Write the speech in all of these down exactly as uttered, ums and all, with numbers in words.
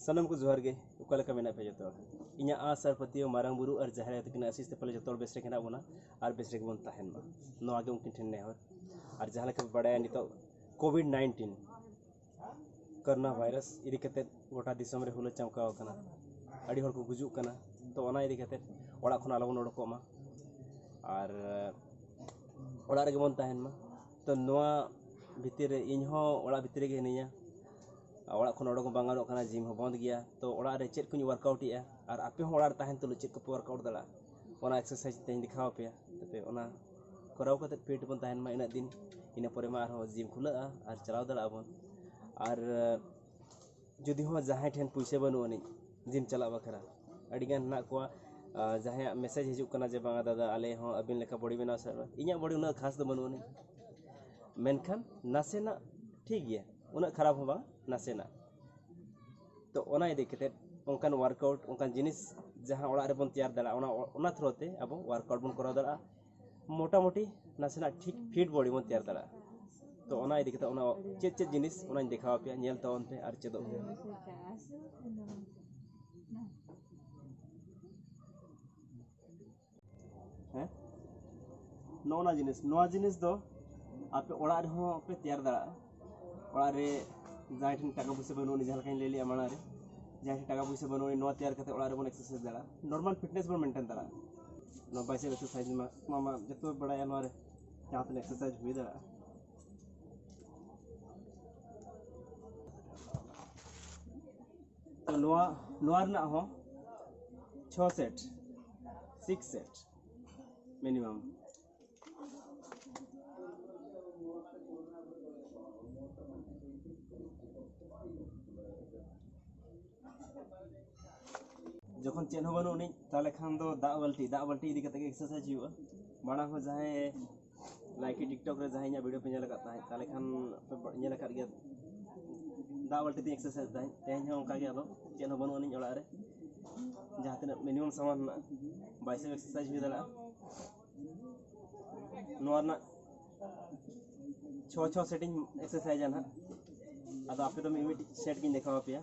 ᱥᱟᱱᱟᱢ ᱠᱚ ᱡᱚᱦᱟᱨ ᱜᱮ᱾ ᱚᱠᱟ ᱞᱮᱠᱟ ᱢᱮᱱᱟᱜ ᱯᱮᱭᱟ ᱡᱚᱛᱚ ᱦᱚᱲ? ᱤᱧᱟᱹᱜ ᱟᱸᱥ ᱟᱨ ᱯᱟᱹᱛᱭᱟᱹᱣ ᱢᱟᱨᱟᱝ ᱵᱩᱨᱩ ᱟᱨ ᱡᱟᱦᱮᱨ ᱟᱭᱳ ᱛᱟᱹᱠᱤᱱᱟᱜ ᱟᱥᱤᱥ ᱛᱮ ᱯᱟᱞᱮ ᱡᱚᱛᱚ ᱦᱚᱲ ᱵᱮᱥ ᱨᱮᱜᱮ ᱦᱮᱱᱟᱜ ᱵᱚᱱᱟ ᱟᱨ ᱵᱮᱥ ᱨᱮᱜᱮ ᱵᱚᱱ ᱛᱟᱦᱮᱱ ᱢᱟ, ᱱᱚᱣᱟ ᱜᱮ ᱩᱱᱠᱤᱱ ᱴᱷᱮᱱ ᱱᱮᱦᱚᱨ᱾ ᱟᱨ ᱡᱟᱦᱟᱸ ᱞᱮᱠᱟ ᱯᱮ ᱵᱟᱲᱟᱭᱟ, ᱱᱤᱛᱚᱜ ᱠᱳᱵᱷᱤᱰ ᱱᱟᱭᱤᱱᱴᱤᱱ ᱠᱚᱨᱳᱱᱟ ᱵᱷᱟᱭᱨᱟᱥ ᱤᱫᱤ ᱠᱟᱛᱮᱫ ᱜᱚᱴᱟ ᱫᱤᱥᱚᱢ ᱨᱮ ᱦᱩᱞᱟᱹ ᱪᱟᱢᱠᱟᱣ ᱟᱠᱟᱱᱟ, ᱟᱹᱰᱤ ᱦᱚᱲ ᱠᱚ ᱜᱩᱡᱩᱜ ᱠᱟᱱᱟ᱾ ᱛᱚ ᱚᱱᱟ ᱤᱫᱤ ᱠᱟᱛᱮᱫ ᱚᱲᱟᱜ ᱠᱷᱚᱱ ᱟᱞᱚᱵᱚᱱ ᱩᱰᱩᱠᱚᱜ ᱢᱟ ᱟᱨ ᱚᱲᱟᱜ ᱨᱮᱜᱮ ᱵᱚᱱ ᱛᱟᱦᱮᱱ ᱢᱟ᱾ ᱛᱚ ᱱᱚᱣᱟ ᱵᱷᱤᱛᱤᱨ ᱨᱮ ᱤᱧ ᱦᱚᱸ ᱚᱲᱟᱜ ᱵᱷᱤᱛᱤᱨ ᱨᱮᱜᱮ ᱦᱤᱱᱟᱹᱧᱟ, ᱚᱲᱟᱜ ᱠᱷᱚᱱ ᱚᱰᱚᱠ ᱵᱟᱝ ᱜᱟᱱᱚᱜ ᱠᱟᱱᱟ, ᱡᱤᱢ ᱦᱚᱸ ᱵᱚᱱᱫ ᱜᱮᱭᱟ᱾ ᱛᱚ ᱚᱲᱟᱜ ᱨᱮ ᱪᱮᱫ ᱠᱚᱧ ᱣᱟᱨᱠᱟᱣᱩᱴ ᱮᱜᱼᱟ ᱟᱨ ᱟᱯᱮ ᱦᱚᱸ ᱚᱲᱟᱜ ᱨᱮ ᱛᱟᱦᱮᱱ ᱛᱩᱞᱩᱡ ᱪᱮᱫ ᱠᱚᱯᱮ ᱣᱟᱨᱠᱟᱣᱩᱴ ᱫᱟᱲᱮᱭᱟᱜᱼᱟ, ᱚᱱᱟ ᱮᱠᱥᱟᱨᱥᱟᱭᱤᱡᱽ ᱛᱮᱧ ᱫᱮᱠᱷᱟᱣ ᱟᱯᱮᱭᱟ᱾ ᱛᱚᱵᱮ ᱚᱱᱟ ᱠᱚᱨᱟᱣ ᱠᱟᱛᱮᱫ ᱯᱷᱤᱴ ᱵᱚᱱ ᱛᱟᱦᱮᱱ ᱢᱟ ᱤᱱᱟᱹᱜ ᱫᱤᱱ, ᱤᱱᱟᱹ ᱯᱚᱨᱮ ᱢᱟ ᱟᱨᱦᱚᱸ ᱡᱤᱢ ᱠᱷᱩᱞᱟᱹᱜᱼᱟ ᱟᱨ ᱪᱟᱞᱟᱣ ᱫᱟᱲᱮᱭᱟᱜᱼᱟ ᱵᱚᱱ᱾ ᱟᱨ ᱡᱩᱫᱤ ᱦᱚᱸ ᱡᱟᱦᱟᱸᱭ ᱴᱷᱮᱱ ᱯᱩᱭᱥᱟᱹ ᱵᱟᱹᱱᱩᱜ ᱟᱹᱱᱤᱡ ᱡᱤᱢ ᱪᱟᱞᱟᱜ ᱵᱟᱠᱷᱨᱟ, ᱟᱹᱰᱤᱜᱟᱱ ᱦᱮᱱᱟᱜ ᱠᱚᱣᱟ, ᱟᱨ ᱡᱟᱦᱟᱸᱭᱟᱜ ᱢᱮᱥᱮᱡᱽ ᱦᱤᱡᱩᱜ ᱠᱟᱱᱟ ᱡᱮ, "ᱵᱟᱝᱟ ᱫᱟᱫᱟ, ᱟᱞᱮ ᱦᱚᱸ ᱟᱹᱵᱤᱱ ᱞᱮᱠᱟ ᱵᱚᱰᱤ ᱵᱮᱱᱟᱣ ᱥᱟᱱᱟ ᱞᱮᱭᱟ᱾" ᱤᱧᱟᱹᱜ ᱵᱚᱰᱤ ᱩᱱᱟᱹᱜ ᱠᱷᱟᱥ ᱫᱚ ᱵᱟᱹᱱᱩᱜ ᱟᱹᱱᱤᱡ, ᱢᱮᱱᱠᱷᱟᱱ ᱱᱟᱥᱮᱱᱟᱜ ᱴᱷᱤᱠ ᱜᱮᱭᱟ, ᱩᱱᱟᱹᱜ ᱠᱷᱟᱨᱟᱯ ᱦᱚᱸ ᱵᱟᱝ, ᱱᱟᱥᱮᱱᱟᱜ᱾ ᱛᱚ ᱚᱱᱟ ᱤᱫᱤ ᱠᱟᱛᱮᱫ ᱚᱱᱠᱟᱱ ᱣᱟᱨᱠᱟᱣᱩᱴ, ᱚᱱᱠᱟᱱ ᱡᱤᱱᱤᱥ ᱡᱟᱦᱟᱸ ᱚᱲᱟᱜ ᱨᱮᱵᱚᱱ ᱛᱮᱭᱟᱨ ᱫᱟᱲᱮᱭᱟᱜᱼᱟ, ᱚᱱᱟ, ᱚᱱᱟ ᱛᱷᱨᱳ ᱛᱮ ᱟᱵᱚ ᱣᱟᱨᱠᱟᱣᱩᱴ ᱵᱚᱱ ᱠᱚᱨᱟᱣ ᱫᱟᱲᱮᱭᱟᱜᱼᱟ᱾ ᱢᱚᱴᱟᱢᱩᱴᱤ ᱱᱟᱥᱮᱱᱟᱜ ᱴᱷᱤᱠ ᱯᱷᱤᱴ ᱵᱚᱰᱤ ᱵᱚᱱ ᱛᱮᱭᱟᱨ ᱫᱟᱲᱮᱭᱟᱜᱼᱟ᱾ ᱛᱚ ᱚᱱᱟ ᱤᱫᱤ ᱠᱟᱛᱮ ᱚᱱᱟ ᱪᱮᱫ ᱪᱮᱫ ᱡᱤᱱᱤᱥ, ᱚᱱᱟᱧ ᱫᱮᱠᱷᱟᱣ ᱟᱯᱮᱭᱟ, ᱧᱮᱞ ᱛᱟᱵᱚᱱ ᱯᱮ ᱟᱨ ᱪᱮᱫᱚᱜ ᱯᱮ᱾ ᱦᱮᱸ, ᱱᱚᱜᱼᱚ ᱱᱚᱣᱟ ᱡᱤᱱᱤᱥ, ᱱᱚᱣᱟ ᱡᱤᱱᱤᱥ ᱫᱚ ᱟᱯᱮ ᱚᱲᱟᱜ ᱨᱮᱦᱚᱸ ᱯᱮ ᱛᱮᱭᱟᱨ ᱫᱟᱲᱮᱭᱟᱜᱼᱟ᱾ ᱚᱲᱟᱜ ᱨᱮ ᱡᱟᱦᱟᱸᱭ ᱴᱷᱮᱱ ᱴᱟᱠᱟ ᱯᱩᱭᱥᱟᱹ ᱵᱟᱹᱱᱩᱜ ᱟᱹᱱᱤᱡ, ᱡᱟᱦᱟᱸ ᱞᱮᱠᱟᱧ ᱞᱟᱹᱭ ᱞᱮᱜᱼᱟ ᱢᱟᱲᱟᱝ ᱨᱮ, ᱡᱟᱦᱟᱸᱭ ᱴᱷᱮᱱ ᱴᱟᱠᱟ ᱯᱩᱭᱥᱟᱹ ᱵᱟᱹᱱᱩᱜ ᱟᱹᱱᱤᱡ, ᱱᱚᱣᱟ ᱛᱮᱭᱟᱨ ᱠᱟᱛᱮ ᱚᱲᱟᱜ ᱨᱮᱵᱚᱱ ᱮᱠᱥᱟᱨᱥᱟᱭᱤᱡᱽ ᱫᱟᱲᱮᱭᱟᱜᱼᱟ, ᱱᱚᱨᱢᱟᱞ ᱯᱷᱤᱴᱱᱮᱥ ᱵᱚᱱ ᱢᱮᱱᱴᱮᱱ ᱫᱟᱲᱮᱭᱟᱜᱼᱟ᱾ ᱱᱚᱣᱟ ᱵᱟᱭᱥᱮᱯ ᱮᱠᱥᱟᱨᱥᱟᱭᱤᱡᱽ ᱢᱟ, ᱢᱟ, ᱢᱟ ᱡᱚᱛᱚ ᱯᱮ ᱵᱟᱲᱟᱭᱟ, ᱱᱚᱣᱟ ᱨᱮ ᱡᱟᱦᱟᱸ ᱛᱤᱱᱟᱹᱜ ᱮᱠᱥᱟᱨᱥᱟᱭᱤᱡᱽ ᱦᱩᱭ ᱫᱟᱲᱮᱭᱟᱜᱼᱟ᱾ ᱛᱚ ᱱᱚᱣᱟ, ᱱᱚᱣᱟ ᱨᱮᱱᱟᱜ ᱦᱚᱸ ᱪᱷᱚ ᱥᱮᱴ, ᱥᱤᱠᱥ ᱥᱮᱴ ᱢᱤᱱᱤᱢᱟᱢ᱾ ᱡᱚᱠᱷᱚᱱ ᱪᱮᱫ ᱦᱚᱸ ᱵᱟᱹᱱᱩᱜ ᱟᱹᱱᱤᱡ, ᱛᱟᱦᱚᱞᱮ ᱠᱷᱟᱱ ᱫᱚ ᱫᱟᱜ ᱵᱟᱹᱞᱴᱤ, ᱫᱟᱜ ᱵᱟᱹᱞᱴᱤ ᱤᱫᱤ ᱠᱟᱛᱮ ᱜᱮ ᱮᱠᱥᱟᱨᱥᱟᱭᱤᱡᱽ ᱦᱩᱭᱩᱜᱼᱟ᱾ ᱢᱟᱲᱟᱝ ᱦᱚᱸ ᱡᱟᱦᱟᱸᱭ ᱞᱟᱭᱠᱤ ᱴᱤᱠᱴᱚᱠ ᱨᱮ ᱡᱟᱦᱟᱸᱭ ᱤᱧᱟᱹᱜ ᱵᱷᱤᱰᱤᱭᱳ ᱯᱮ ᱧᱮᱞ ᱟᱠᱟᱫ ᱛᱟᱦᱮᱸᱫ, ᱛᱟᱦᱚᱞᱮ ᱠᱷᱟᱱ ᱯᱮ ᱧᱮᱞ ᱟᱠᱟᱫ ᱜᱮᱭᱟ, ᱫᱟᱜ ᱵᱟᱹᱞᱴᱤ ᱛᱮᱧ ᱮᱠᱥᱟᱨᱥᱟᱭᱤᱡᱽ ᱛᱟᱦᱮᱸᱫ᱾ ᱛᱮᱦᱮᱧ ᱦᱚᱸ ᱚᱱᱠᱟ ᱜᱮ, ᱟᱫᱚ ᱪᱮᱫ ᱦᱚᱸ ᱵᱟᱹᱱᱩᱜ ᱟᱹᱱᱤᱡ ᱚᱲᱟᱜ ᱨᱮ, ᱡᱟᱦᱟᱸ ᱛᱤᱱᱟᱹᱜ ᱢᱤᱱᱤᱢᱟᱢ ᱥᱟᱢᱟᱱ ᱦᱮᱱᱟᱜᱼᱟ, ᱵᱟᱭᱥᱮᱯ ᱮᱠᱥᱟᱨᱥᱟᱭᱤᱡᱽ ᱦᱩᱭ ᱫᱟᱲᱮᱭᱟᱜᱼᱟ᱾ ᱱᱚᱣᱟ ᱨᱮᱱᱟᱜ ᱪᱷᱚ ᱪᱷᱚ ᱥᱮᱴ ᱤᱧ ᱮᱠᱥᱟᱨᱥᱟᱭᱤᱡᱟ ᱱᱟᱦᱟᱜ᱾ ᱟᱫᱚ ᱟᱯᱮ ᱫᱚ ᱢᱤᱫ ᱢᱤᱫᱴᱤᱡ ᱥᱮᱴ ᱜᱤᱧ ᱫᱮᱠᱷᱟᱣ ᱟᱯᱮᱭᱟ᱾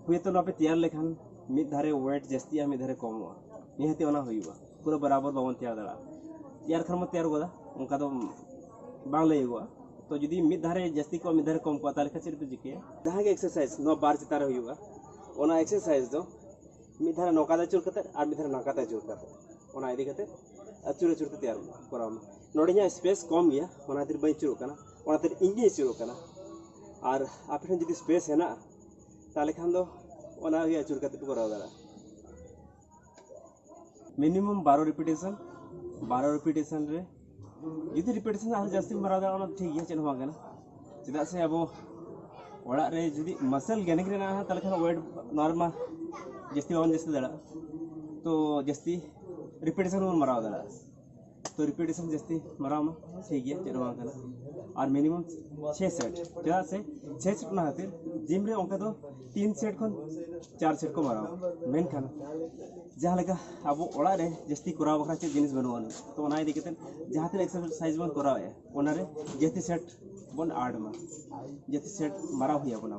ᱦᱳᱭᱛᱳ ᱱᱚᱣᱟ ᱯᱮ ᱛᱮᱭᱟᱨ ᱞᱮᱠᱷᱟᱱ ᱢᱤᱫ ᱫᱷᱟᱨᱮ ᱳᱭᱮᱴ ᱡᱟᱹᱥᱛᱤᱜᱼᱟ, ᱢᱤᱫ ᱫᱷᱟᱨᱮ ᱠᱚᱢᱚᱜᱼᱟ᱾ ᱱᱤᱦᱟᱹᱛᱤ ᱚᱱᱟ ᱦᱩᱭᱩᱜᱼᱟ᱾ ᱯᱩᱨᱟᱹ ᱵᱚᱨᱟᱵᱚᱨ ᱵᱟᱵᱚᱱ ᱛᱮᱭᱟᱨ ᱫᱟᱲᱮᱭᱟᱜᱼᱟ᱾ ᱛᱮᱭᱟᱨ ᱠᱷᱟᱱ ᱵᱚᱱ ᱛᱮᱭᱟᱨ ᱜᱚᱫᱟ, ᱚᱱᱠᱟ ᱫᱚ ᱵᱟᱝ ᱞᱟᱹᱭᱟᱹᱜᱚᱜᱼᱟ᱾ ᱛᱚ ᱡᱩᱫᱤ ᱢᱤᱫ ᱫᱷᱟᱨᱮ ᱡᱟᱹᱥᱛᱤ ᱠᱚᱜᱼᱟ, ᱢᱤᱫ ᱫᱷᱟᱨᱮ ᱠᱚᱢ ᱠᱚᱜᱼᱟ, ᱛᱟᱦᱚᱞᱮ ᱠᱷᱟᱱ ᱪᱮᱫ ᱯᱮ ᱪᱤᱠᱟᱹᱭᱟ? ᱡᱟᱦᱟᱸ ᱜᱮ ᱮᱠᱥᱟᱨᱥᱟᱭᱤᱡᱽ ᱱᱚᱣᱟ ᱵᱟᱨ ᱪᱮᱛᱟᱱ ᱨᱮ ᱦᱩᱭᱩᱜᱼᱟ, ᱚᱱᱟ ᱮᱠᱥᱟᱨᱥᱟᱭᱤᱡᱽ ᱫᱚ ᱢᱤᱫ ᱫᱷᱟᱨᱮ ᱱᱚᱝᱠᱟ ᱛᱮ ᱟᱹᱪᱩᱨ ᱠᱟᱛᱮ ᱟᱨ ᱢᱤᱫ ᱫᱷᱟᱨᱮ ᱱᱚᱝᱠᱟ ᱛᱮ ᱟᱹᱪᱩᱨ ᱠᱟᱛᱮ, ᱚᱱᱟ ᱤᱫᱤ ᱠᱟᱛᱮ ᱟᱹᱪᱩᱨ ᱟᱹᱪᱩᱨ ᱛᱮ ᱛᱮᱭᱟᱨ ᱠᱚᱨᱟᱣ ᱢᱮ᱾ ᱱᱚᱰᱮ ᱤᱧᱟᱹᱜ ᱥᱯᱮᱥ ᱠᱚᱢ ᱜᱮᱭᱟ, ᱚᱱᱟ ᱠᱷᱟᱹᱛᱤᱨ ᱵᱟᱹᱧ ᱟᱹᱪᱩᱨᱚᱜ ᱠᱟᱱᱟ, ᱚᱱᱟᱛᱮ ᱤᱧ ᱜᱤᱧ ᱟᱹᱪᱩᱨᱚᱜ ᱠᱟᱱᱟ᱾ ᱟᱨ ᱟᱯᱮ ᱴᱷᱮᱱ ᱡᱩᱫᱤ ᱥᱯᱮᱥ ᱦᱮᱱᱟᱜᱼᱟ, ᱛᱟᱦᱚᱞᱮ ᱠᱷᱟᱱ ᱫᱚ ᱚᱱᱟ ᱜᱮ ᱟᱹᱪᱩᱨ ᱠᱟᱛᱮ ᱯᱮ ᱠᱚᱨᱟᱣ ᱫᱟᱲᱮᱭᱟᱜᱼᱟ᱾ ᱢᱤᱱᱤᱢᱟᱢ ᱵᱟᱨᱚ ᱨᱤᱯᱤᱴᱮᱥᱚᱱ, ᱵᱟᱨᱚ ᱨᱤᱯᱤᱴᱮᱥᱚᱱ ᱨᱮ ᱡᱩᱫᱤ ᱨᱤᱯᱤᱴᱮᱥᱚᱱ ᱟᱨᱦᱚᱸ ᱡᱟᱹᱥᱛᱤᱢ ᱢᱟᱨᱟᱣ ᱫᱟᱲᱮᱭᱟᱜᱼᱟ, ᱚᱱᱟ ᱫᱚ ᱴᱷᱤᱠ ᱜᱮᱭᱟ, ᱪᱮᱫ ᱦᱚᱸ ᱵᱟᱝ ᱠᱟᱱᱟ᱾ ᱪᱮᱫᱟᱜ ᱥᱮ ᱟᱵᱚ ᱚᱲᱟᱜ ᱨᱮ ᱡᱩᱫᱤ ᱢᱟᱥᱮᱞ ᱜᱮᱱᱤᱝ ᱨᱮᱱᱟᱜ ᱦᱚᱸ, ᱛᱟᱦᱚᱞᱮ ᱠᱷᱟᱱ ᱳᱭᱮᱴ ᱱᱚᱣᱟ ᱨᱮᱢᱟ ᱡᱟᱹᱥᱛᱤ ᱵᱟᱵᱚᱱ ᱡᱟᱹᱥᱛᱤ ᱫᱟᱲᱮᱭᱟᱜᱼᱟ᱾ ᱛᱚ ᱡᱟᱹᱥᱛᱤ ᱨᱤᱯᱤᱴᱮᱥᱚᱱ ᱵᱚᱱ ᱢᱟᱨᱟᱣ ᱫᱟᱲᱮᱭᱟᱜᱼᱟ᱾ ᱛᱚ ᱨᱤᱯᱤᱴᱮᱥᱚᱱ ᱡᱟᱹᱥᱛᱤ ᱢᱟᱨᱟᱣ ᱢᱟ ᱴᱷᱤᱠ ᱜᱮᱭᱟ, ᱪᱮᱫ ᱦᱚᱸ ᱵᱟᱝ ᱠᱟᱱᱟ᱾ ᱟᱨ ᱢᱤᱱᱤᱢᱟᱢ ᱪᱷᱮ ᱥᱮᱴ, ᱪᱮᱫᱟᱜ ᱥᱮ ᱪᱷᱮ ᱥᱮᱴ ᱚᱱᱟ ᱠᱷᱟᱹᱛᱤᱨ ᱡᱤᱢ ᱨᱮ ᱚᱱᱠᱟ ᱫᱚ ᱛᱤᱱ ᱥᱮᱴ ᱠᱷᱚᱱ ᱪᱟᱨ ᱥᱮᱴ ᱠᱚ ᱢᱟᱨᱟᱣᱟ᱾ ᱢᱮᱱᱠᱷᱟᱱ ᱡᱟᱦᱟᱸ ᱞᱮᱠᱟ ᱟᱵᱚ ᱚᱲᱟᱜ ᱨᱮ ᱡᱟᱹᱥᱛᱤ ᱠᱚᱨᱟᱣ ᱵᱟᱠᱷᱨᱟ ᱪᱮᱫ ᱡᱤᱱᱤᱥ ᱵᱟᱹᱱᱩᱜ ᱟᱹᱱᱤᱡ, ᱛᱚ ᱚᱱᱟ ᱤᱫᱤ ᱠᱟᱛᱮ ᱡᱟᱦᱟᱸ ᱛᱤᱱᱟᱹᱜ ᱮᱠᱥᱟᱨᱥᱟᱭᱤᱡᱽ ᱵᱚᱱ ᱠᱚᱨᱟᱣᱮᱫᱼᱟ, ᱚᱱᱟᱨᱮ ᱡᱟᱹᱥᱛᱤ ᱥᱮᱴ ᱵᱚᱱ ᱟᱰ ᱢᱟ, ᱡᱟᱹᱥᱛᱤ ᱥᱮᱴ ᱢᱟᱨᱟᱣ ᱦᱩᱭ ᱟᱵᱚᱱᱟ᱾